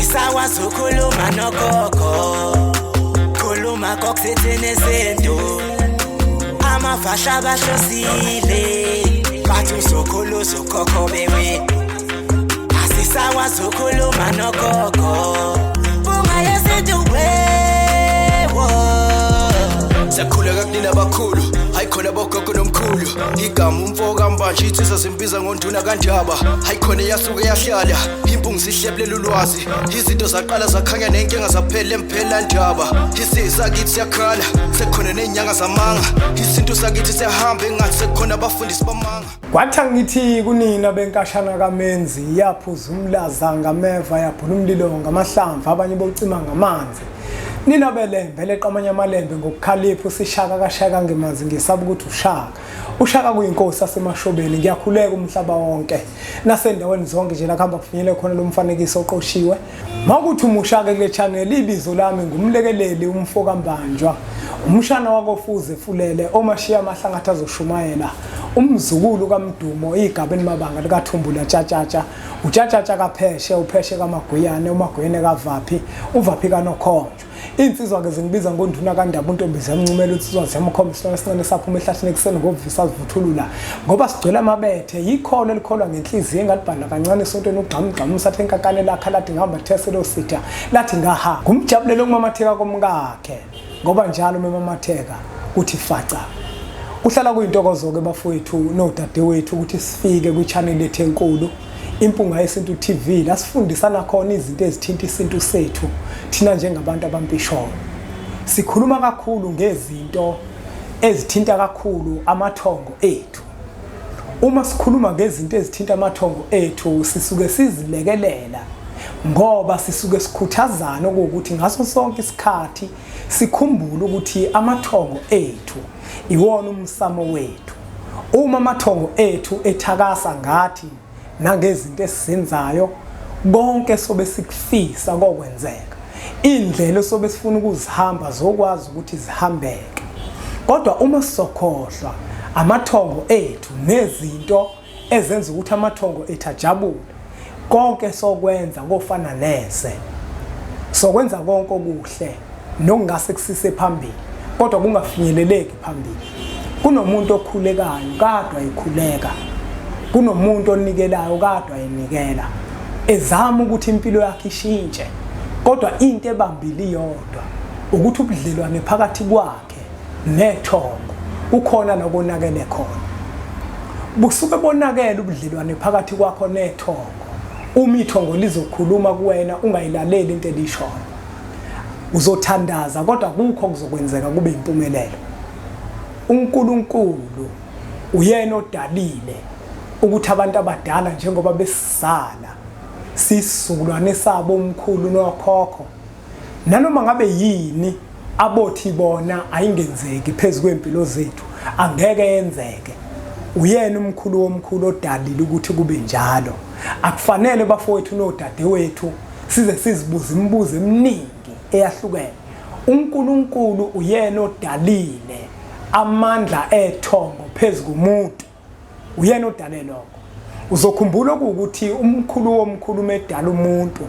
Asisakwazi ukukhuluma nogogo, khuluma kokusithini isintu. Amafasha bahlosile, bathi uzokhulu uzokhokho bewe. Asisakwazi ukukhuluma nogogo, bunga yesintu wewo. Siyakhuleka kunina abakhulu, hayi khona bogogo nomkhulu. Igama umfo kaMbanje, insizwa zimbiza ngonduna kaNdaba. Hayi khona yasuke yahlala impungu, sihlebulela ulwazi. Izinto zaqala zakhanya nenkinga zaphela emphela ndaba. Isizakithi siyakhala, sekukhona ney'nyanga zamanga. Isintu sakithi siyahamba engathi sekukhona abafundisi bamanga. Kwathi angithi kunina benkashana kaMenzi, yaphuza umlaza ngameva, yaphula umlilo ngamahlamvu, abanye bocima ngamanzi. Nina belembe leqamanye amalembe ngokukhalipha, usishaka kashaka ngemanzi, ngisaba ukuthi ushaka. Ushaka kuyinkosi yasemashobeni. Ngiyakhuleka umhlaba wonke nasendaweni zonke nje la kuhamba kufinyele khona lo mfanekiso oqoshiwe. Mawukuthi umushake kule channel, ibizo lami ngumlekeleli umfo kaMbanjwa, umshana wakofuze fulele omashiya amahlangathi azoshumayela, umzukulu kaMdumo igabeni mabanga likathumbula tshatshatsha, utshatshatsha kapheshe, upheshe kamaguyane, umaguyane kavaphi, uvaphi kanokhonjwa. Iy'nsizwa-ke zingibiza ngonduna kaNdaba, untombi ziyamncumela, insizwa ziyamkhomba, isilwane esincane saphuma ehlathini ekuseni ngovisa sivuthulula ngoba sigcwele amabethe. Yikhona elikholwa ngenhliziyo engalibhala kancane esontweni, ugxamugxamu usathe inkankane lakha lathi ngihamba these lo sitha lathi ngaha ngumjabulelo okumamatheka komkakhe, ngoba njalo memamatheka kuthi faca. Kuhlala kuyintokozo-ke bafowethu nodadewethu ukuthi sifike kwi-channel yethu enkulu, Impunga Yesintu TV, la sifundisana khona izinto ezithinta isintu sethu thina njengabantu abampisholo. Sikhuluma kakhulu ngezinto ezithinta kakhulu amathongo ethu. Uma sikhuluma ngezinto ezithinta amathongo ethu sisuke sizilekelela, ngoba sisuke sikhuthazana okuwukuthi ngaso sonke isikhathi sikhumbule ukuthi amathongo ethu iwona umsamo wethu. Uma amathongo ethu ethakasa ngathi nangezinto esizenzayo, konke sobe sikufisa kokwenzeka. Indlela sobe sifuna ukuzihamba zokwazi ukuthi zihambeke. Kodwa uma sizokhohlwa amathongo ethu nezinto ezenza ukuthi amathongo ethu ajabule, konke sokwenza kofana neze. Sokwenza konke okuhle nokungase kusise phambili, kodwa kungafinyeleleki phambili. Kunomuntu okhulekayo kadwa ekhuleka, kunomuntu onikelayo kadwa enikela, ezama ukuthi impilo yakhe ishintshe, kodwa into ebambile iyodwa, ukuthi ubudlelwane phakathi kwakhe nethongo kukhona nokonakele khona. Busuke bonakele ubudlelwane phakathi kwakho nethongo uma ithongo lizokhuluma kuwena ungayilaleli into elishoyo. Uzothandaza kodwa kukho kuzokwenzeka kube impumelelo. UNkulunkulu uyena odalile ukuthi abantu abadala njengoba besizala sisizukulwane sabo omkhulu nokhokho, nanoma ngabe yini abothi bona ayingenzeki phezu kwempilo zethu, angeke yenzeke. Uyena umkhulu womkhulu odalile ukuthi kube njalo. Akufanele bafowethu nodadewethu size sizibuze imibuzo eminingi eyahlukene. UNkulunkulu uyena odalile amandla ethongo phezu komuntu, uyena odale lokho. Uzokhumbula okuwukuthi umkhulu womkhulu medala umuntu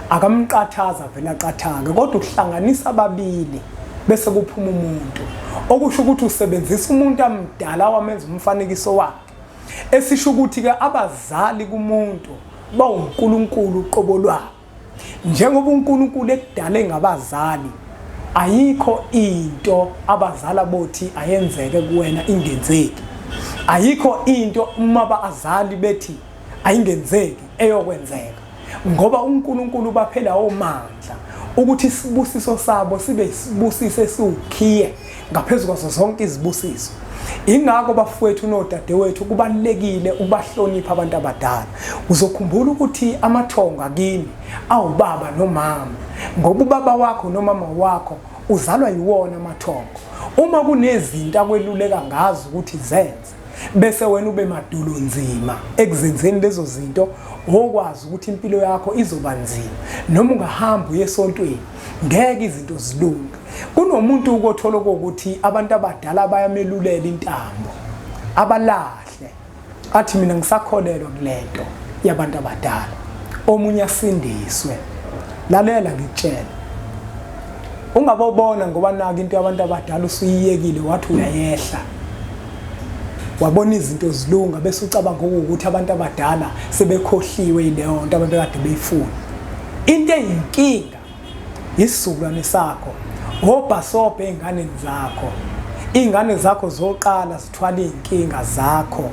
akamqathaza vele aqathake, kodwa uhlanganisa ababili bese kuphuma umuntu, okusho ukuthi usebenzisa umuntu amdala wamenza umfanekiso wakhe. Esisho ukuthi-ke abazali kumuntu bawuNkulunkulu uqobo lwabo. Njengoba uNkulunkulu ekudale ngabazali, ayikho into abazali abothi ayenzeke kuwena ingenzeki. Ayikho into uma abazali bethi ayingenzeki eyokwenzeka, ngoba uNkulunkulu ubaphe lawo mandla ukuthi isibusiso sabo sibe isibusiso esiwukhiye ngaphezu kwazo zonke izibusiso. Ingakho bafowethu nodadewethu kubalulekile ukubahlonipha abantu abadala. Uzokhumbula ukuthi amathongo akini awubaba nomama, ngoba ubaba wakho nomama wakho uzalwa yiwona amathongo. Uma kunezinto akweluleka ngazo ukuthi zenze, bese wena ube madulo nzima ekuzenzeni lezo zinto, wokwazi ukuthi impilo yakho izoba nzima. Noma ungahamba uye esontweni, ngeke izinto zilunge. Kunomuntu ukothola ukuthi abantu abadala bayamelulela intambo, abalahle, athi mina ngisakholelwa kulento yabantu abadala. Omunye asindiswe. Lalela ngikutshele. Ungabobona ngoba naka into yabantu abadala usuyiyekile wathi uyayehla. Wabona izinto zilunga bese ucabanga ukuthi abantu abadala sebekhohliwe yileyo nto ababekade beyifuna. Into eyinkinga isizukulwane sakho wobhasobha ey'nganeni zakho iy'ngane zakho zoqala zithwala iy'nkinga zakho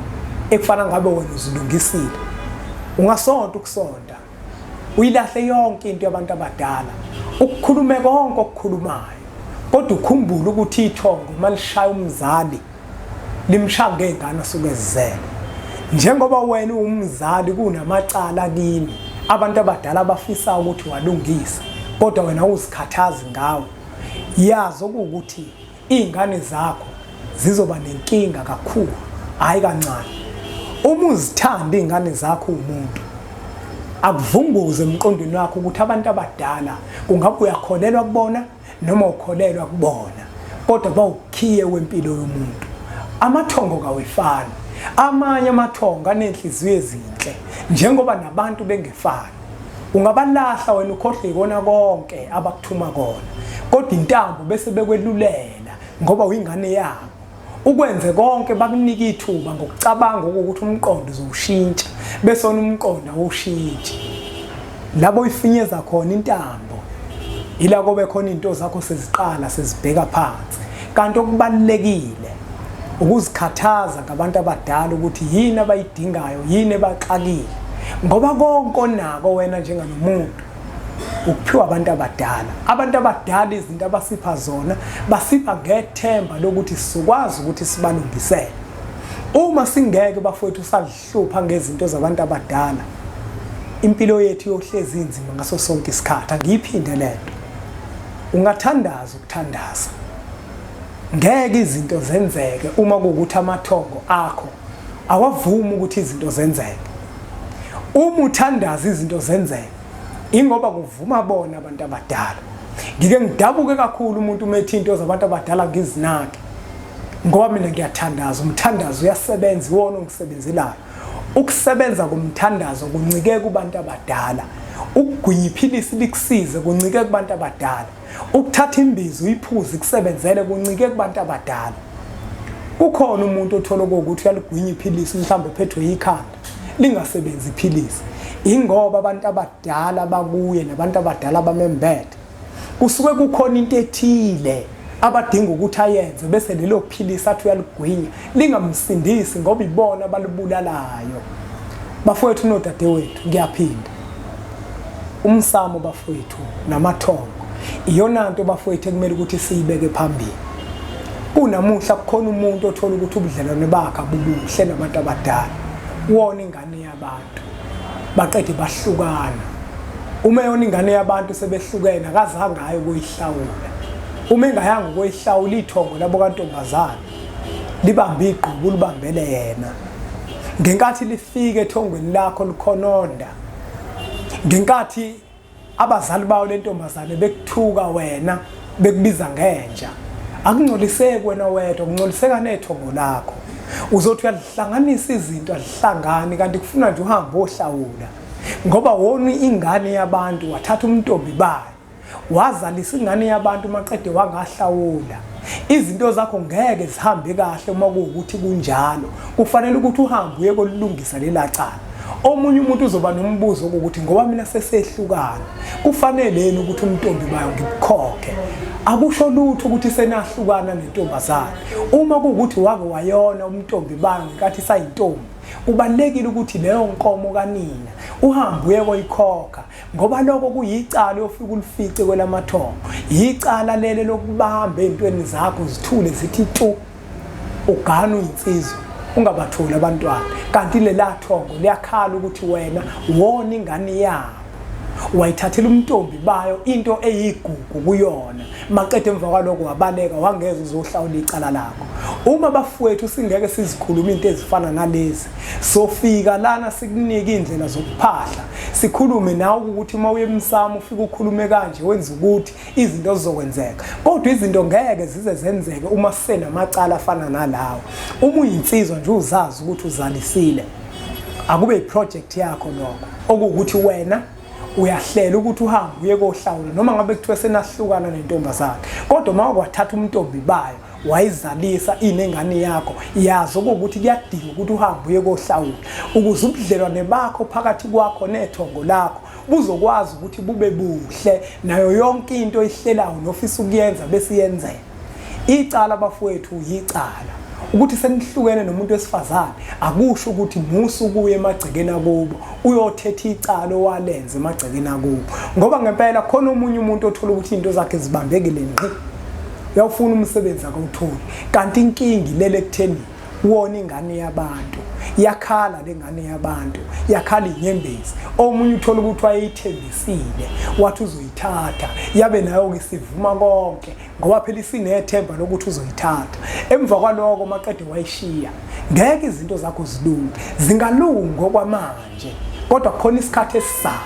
ekufana ngabe wena uzilungisile ungasonta ukusonta uyilahle yonke into yabantu abadala ukukhulume konke okukhulumayo kodwa ukhumbule ukuthi ithongo uma lishaya umzali limshaya ngey'ngane asuke ezizele njengoba wena uwumzali kunamacala kini abantu abadala abafisa ukuthi walungise kodwa wena uzikhathazi ngawo yazi okuwukuthi iy'ngane zakho zizoba nenkinga kakhulu hhayi kancane uma uzithanda iy'ngane zakho uwumuntu akuvunguze emqondweni wakho ukuthi abantu abadala kungabe uyakholelwa kubona noma ukholelwa kubona kodwa bawukhiye wempilo yomuntu amathongo kawefani amanye amathongo anenhliziyo ezinhle njengoba nabantu bengefani ungabalahla wena ukhohlwe ikona konke abakuthuma kona kodwa intambo bese bekwelulela ngoba uyingane yabo ukwenze konke bakunika ithuba ngokucabanga ukuthi umqondo uzowushintsha bese wona umqondo awushintshi labo uyifinyeza khona intambo ila kobe khona izinto zakho seziqala sezibheka phansi kanti okubalekile ukuzikhathaza ngabantu abadala ukuthi yini abayidingayo yini ebaxakile ngoba konke onako wena njenganomuntu ukuphiwa abantu abadala abantu abadala izinto abasipha zona basipha ngethemba lokuthi sizokwazi ukuthi sibalungisele uma singeke bafowethu sazihlupha ngezinto zabantu abadala impilo yethu yohlezi inzima ngaso sonke isikhathi angiyiphinde lento ungathandaza ukuthandaza ngeke izinto zenzeke uma kuwukuthi amathongo akho awavumi ukuthi izinto zenzeke uma uthandaza izinto zenzeke ingoba kuvuma bona abantu abadala ngike ngidabuke kakhulu umuntu uma ethi into zabantu abadala ngizinake ngoba mina ngiyathandaza umthandazo uyasebenza iwona ongisebenzelayo ukusebenza komthandazo kuncike kubantu abadala ukugwinya iphilisi likusize kuncike kubantu abadala Ukuthatha imbiza uyiphuze ikusebenzele kuncike kubantu abadala. Kukhona umuntu othola ukuthi uyaligwinya iphilisi mhlawumbe ephethwe yikhanda lingasebenzi iphilisi. Ingoba abantu abadala bakuye nabantu abadala bamembethe. Kusuke kukhona into ethile abadinga ukuthi ayenze bese lelo philisi athi uyaligwinya lingamsindisi ngoba ibona abalibulalayo. Bafowethu nodadewethu ngiyaphinda. Umsamo bafowethu namathongo iyona nto bafowethu ekumele ukuthi siyibeke phambili. Kunamuhla kukhona umuntu othola ukuthi ubudlelwane bakhe abubuhle nabantu abadala. Wona ingane yabantu baqede bahlukana. Uma yona ingane yabantu sebehlukene akazange aye kuyihlawula. Uma engayanga ukuyihlawula ithongo labo kantombazane libambe igqubu libambele yena. Ngenkathi lifika ethongweni lakho likhononda ngenkathi abazali bawo lentombazane bekuthuka wena bekubiza ngenja akungcoliseki wena wedwa kungcoliseka nethongo lakho uzothi uyalihlanganisa izinto alihlangani kanti kufuna nje uhambe ohlawula ngoba wona ingane yabantu wathatha umntombi bayo wazalisa ingane yabantu maqede wangahlawula izinto zakho ngeke zihambe kahle uma kuwukuthi kunjalo kufanele ukuthi uhambe uye kolungisa lela cala omunye umuntu uzoba nombuzo ukuthi ngoba mina sesehlukana kufanele yini ukuthi umntombi bayo ngibukhokhe akusho lutho ukuthi senahlukana nentombazane uma kuwukuthi wake wayona umntombi bayo ngenkathi sayintombi kubalekile ukuthi leyo nkomo kanina uhambe uye koyikhokha ngoba lokho kuyicala uyofika ulifice kwelamathongo yicala lele lokubamba ey'ntweni zakho zithule zithi tu ugane uyinsizwa ungabatholi abantwana kanti lela thongo liyakhala ukuthi wena wona ingane yabo wayithathela umntombi bayo into eyigugu kuyona maqede emva kwaloko wabaleka wangeza uzohlawula icala lakho uma bafowethu singeke sizikhulume into ezifana nalezi sofika lana sikunike indlela zokuphahla sikhulume nawe ukuthi uma uye emsamo ufike ukhulume kanje wenza ukuthi izinto zizokwenzeka kodwa izinto ngeke zize zenzeke uma sisenamacala afana nalawo uma uyinsizwa nje uzazi ukuthi uzalisile akube iproject yakho lokho okuwukuthi wena Uyahlela ukuthi uhambe uye kohlawula noma ngabe kuthiwe senahlukana nentombazane, kodwa uma kwathatha umntombi bayo wayizalisa inengane yakho, yazi ukuthi kuyadinga ukuthi uhambe uye kohlawula ukuze ubudlelwane bakho phakathi kwakho nethongo lakho buzokwazi ukuthi bube buhle, nayo yonke into oyihlelayo nofisa ukuyenza bese iyenzeka. Icala bafowethu yicala. Ukuthi senihlukene nomuntu wesifazane akusho ukuthi musu kuye emagcekeni akubo uyothetha icala owalenza emagcekeni akubo, ngoba ngempela khona omunye umuntu othola ukuthi into zakhe zibambekile ngqi, uyawufuna umsebenzi akawutholi, kanti inkinga ilele ekutheni wona ingane yabantu yakhala, lengane yabantu yakhala inyembezi. Omunye uthola ukuthi wayeyithembisile wathi uzoyithatha, yabe nayo ke sivuma konke ngoba phela isinethemba lokuthi uzoyithatha. Emva kwaloko maqede wayishiya. Ngeke izinto zakho zilunge, zingalunga okwamanje, kodwa khona isikhathi esizayo.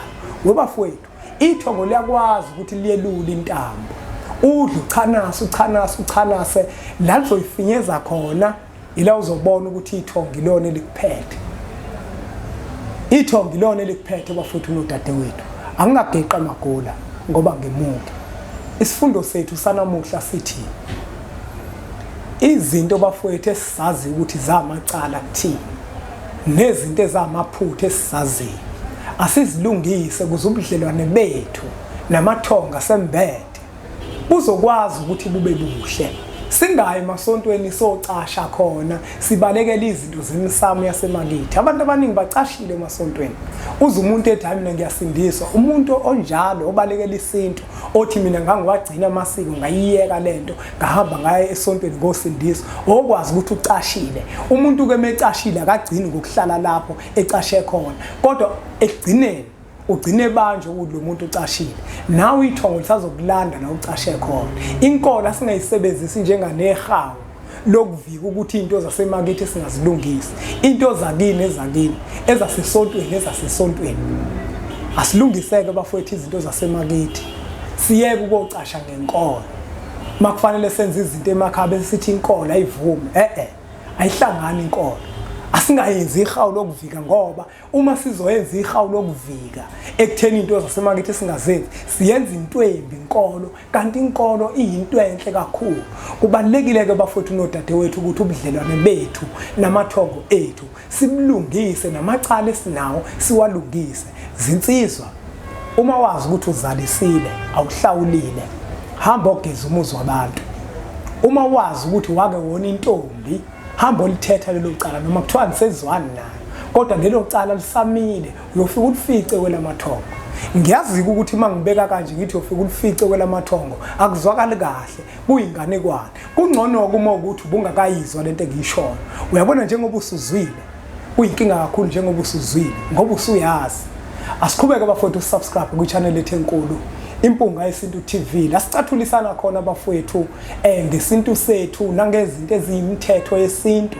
Webafowethu, ithongo liyakwazi ukuthi liyelule intambo, udle uchanase uchanase uchanase la lizoyifinyeza khona, ila uzobona ukuthi ithongo ilona elikuphethe, ithongo ilona elikuphethe bafowethu nodadewethu. Angingageqa amagula ngoba ngimuke. Isifundo sethu sanamuhla sithi izinto bafowethu esizazi ukuthi zamacala kuthini nezinto ezamaphutha esizaziyo asizilungise ukuze ubudlelwane bethu namathonga sembethe buzokwazi ukuthi bube buhle. Singayi emasontweni socasha khona, sibalekele izinto zemisamo yasemakithi. Abantu abaningi bacashile emasontweni. Uze umuntu ethi hayi mina ngiyasindiswa. Umuntu onjalo obalekela isintu, othi mina ngangiwagcina amasiko ngayiyeka lento ngahamba ngaya esontweni ngosindiswa, okwazi ukuthi ucashile. Umuntu ke mecashile akagcini ngokuhlala lapho ecashe khona, kodwa ekugcineni ugcine banje ukuthi lo muntu ucashile, nawe ithongo lisazokulanda la ucashe khona. Inkolo asingayisebenzisi njenganehawu lokuvika ukuthi into zasemakithi singazilungisi, into zakini ezakini, ezasesontweni ezasesontweni. Asilungiseke bafowethu izinto zasemakithi, siyeke ukocasha ngenkolo. Makufanele senze izinto emakhaya bese sithi inkolo ayivume. Ayihlangani inkolo. Asingayenzi ihawu lokuvika, ngoba uma sizoyenza ihawu lokuvika ekutheni into zasemakithi singazenzi, siyenza into embi inkolo, kanti inkolo iyinto enhle kakhulu. Kubalulekile ke bafowethu nodadewethu ukuthi ubudlelwane bethu namathongo ethu sibulungise, namacala esinawo siwalungise. Zinsizwa, uma wazi ukuthi uzalisile awuhlawulile, hamba ogeza umuzi wabantu. Uma wazi ukuthi wake wona intombi, hamba olithetha lelo cala, noma kuthiwa nisezwani nayo, kodwa lelo cala lisamile, uyofika ulifice kwelamathongo. Ngiyazi ukuthi uma ngibeka kanje ngithi uyofika ulifice kwelamathongo, akuzwakali kahle, kuyinganekwane. Kungcono uma ukuthi ubungakayizwa lento engiyishoyo. Uyabona njengoba usuzwile, kuyinkinga kakhulu njengoba usuzwile, ngoba usuyazi. Asiqhubeke bafowethu, usubscribe kwi-channel ethu enkulu Impunga Yesintu TV, la sicathulisana khona bafowethu ngesintu sethu nangezinto eziyimithetho yesintu.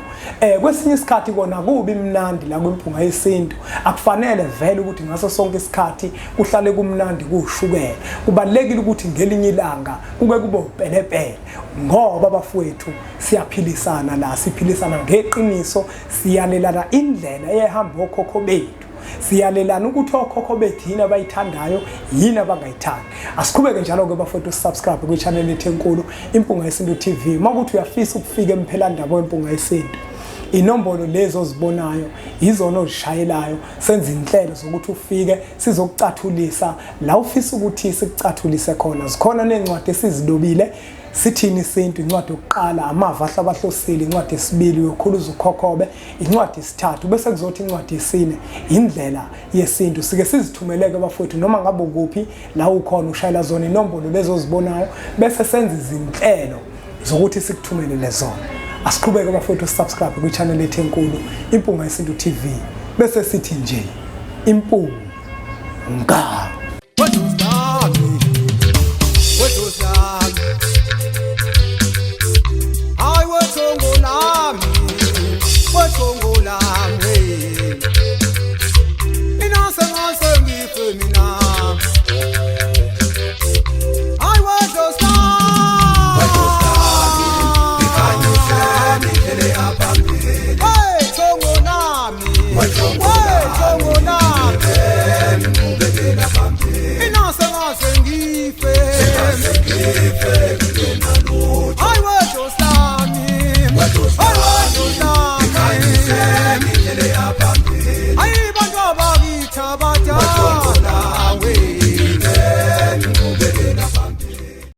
Kwesinye isikhathi kona kubi mnandi la kwiMpunga Yesintu, akufanele vele ukuthi ngaso sonke isikhathi kuhlale kumnandi kuwushukela. Kubalulekile ukuthi ngelinye ilanga kuke kube upelepele, ngoba bafowethu siyaphilisana la, siphilisana ngeqiniso, siyalelana indlela eyayihamba okhokho bethu, siyalelana ukuthi okhokho bethu yini abayithandayo, yini abangayithandi. Asiqhubeke njalo-ke bafowethu, usubscribe kwi-channel ethu enkulu Impunga Yesintu TV. Uma kuthi uyafisa ukufika emphelandaba weMpunga Yesintu, inombolo lezi ozibonayo yizona ozishayelayo, senza inhlelo zokuthi ufike sizokucathulisa la ufisa ukuthi sikucathulise khona. Zikhona nezincwadi esizilobile, Sithini Isintu, incwadi yokuqala, Amava Ahlabahlosile, incwadi yesibili, Uyokhuluza Ukhokhobe, incwadi yesithathu, bese kuzothi incwadi yesine, Indlela Yesintu. Sike sizithumeleke bafowethu noma ngabe ukuphi la ukhona, ushayela zona inombolo lezo ozibonayo, bese senza izinhlelo zokuthi sikuthumelele zona. Asiqhubeke bafowethu, subscribe kwi-channel ethu enkulu Impunga Yesintu TV, bese sithi nje impunga. Ngingaze ngife.